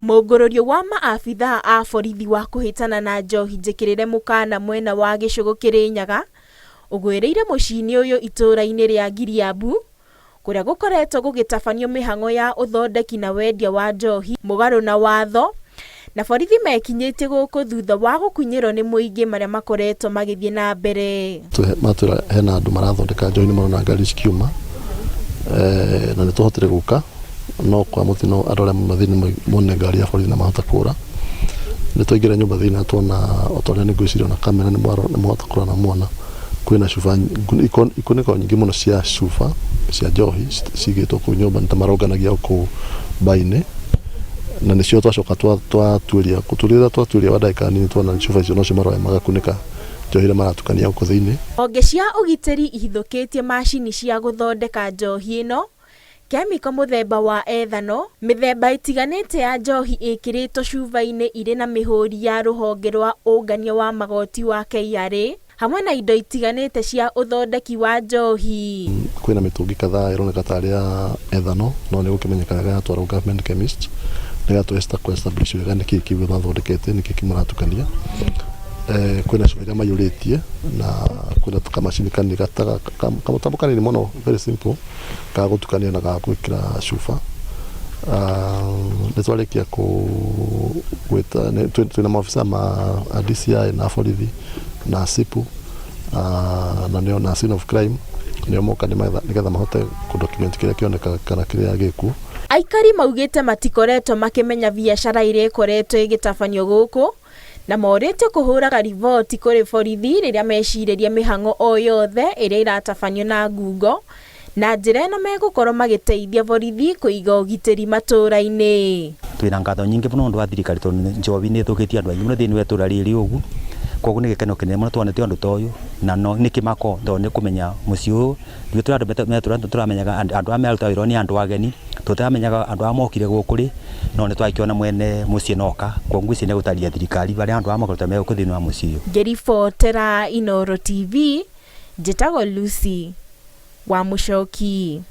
Mũngũrũrio wa maabithaa a borithi wa kũhĩtana na njohi njĩkĩrĩre mũkana mwena wa gĩcũgũ Kĩrĩnyaga ũgwĩrĩire mũciĩ-inĩ ũyũ itũũra-inĩ rĩa Ngiriambu kũrĩa gũkoretwo gũgĩtabanio mĩhang'o ya ũthondeki na wendia wa njohi mũgarũ na watho na borithi mekinyĩtie gũkũ thutha wa gũkunyĩrwo nĩ mũingĩ marĩa makoretwo magĩthiĩ na mbere. Matwĩra hena andũ marathondeka njohi nĩ marona ngari cikiuma na nĩ tũhotire gũka no kwa mũtino andũ arĩa mauma thĩinĩ mone ngari ya borithi na mahota kũra. Nĩ twaingĩra nyũmba thĩinĩ na tuona o ta ũrĩa nĩ ngwĩciria ona kamera nĩ mwahota kũrora na muona kwĩna cuba ikunĩko nyingĩ mũno cia cuba cia njohi cigĩtwo kũu nyũmba nĩ ta maronganagia o kũu mba-inĩ na nĩcio twacoka twatuĩria rĩrĩa twatuĩria wa ndagĩka nini tuona cuba icio nocio maroya magakunĩka njohi ĩrĩa maratukania gũkũ thĩinĩ. Honge cia ũgitĩri ihithũkĩtie macini cia gũthondeka njohi ĩno Kemiko mũthemba wa ethanol, mĩthemba ĩtiganĩte ya njohi ĩkĩrĩtwo cuba-inĩ irĩ na mĩhũri ya rũhonge rwa ũngania wa magoti wa KRA, hamwe na indo itiganĩte cia ũthondeki wa njohi. Kwĩna mĩtũngi kadhaa ĩroneka tarĩ ya ethanol no nĩ ĩgũkĩmenyeka wega yatwarwo government chemist nĩgetha tũ establish wega nĩkĩ kĩu mathondekete nĩkĩ kĩu maratukania. Kwĩna cuba iria maiyũrĩtie na kwĩna kamacini kanini kamũtambo kanini mũno very simple ga gũtukania na ga gwĩkĩra cuba. Nĩ twarĩkia gwĩta twĩna maobithaa ma DCI na borithi na SIPU na nĩo na scene of crime nĩo moka nĩgetha mahote kũ document kĩrĩa kĩonekaga kana kĩrĩa gĩkuo. Aikari maugĩte matikoretwo makĩmenya biacara ĩrĩa ĩkoretwo ĩgĩtabanio gũkũ na morĩtio kũhũraga riboti kũrĩ borithi rĩrĩa mecirĩria mĩhang'o o yothe ĩrĩa ĩratabanio na ngungo na njĩra ĩno megũkorwo magĩteithia borithi kũiga ũgitĩri matũũra-inĩ. Twĩna ngatho nyingĩ mũno ũndũ wa thirikari tondũ njohi nĩ ĩthũkĩtie andũ aingĩ mũno thĩinĩ wa itũra rĩrĩ ũguo. Koguo nĩ gĩkeno kĩnene mũno tuonete ũndũ ta ũyũ na no nĩ kĩmako tondũ nĩ kũmenya mũciĩ ũyũ ithuĩ tũrĩ andũ tũramenyaga andũ aya mararuta wĩra ũyũ nĩ andũ ageni tũtiramenyaga andũ aya mokire gũkũ rĩ no nĩ twakĩona mwene mũciĩ noka koguo ngwĩciria nĩ egũtarĩria thirikari barĩa andũ aya makoretwo me gũkũ thĩinĩ wa mũciĩ ũyũ. Ngĩribotera Inooro TV, njĩtagwo Lucy wa Mũchoki.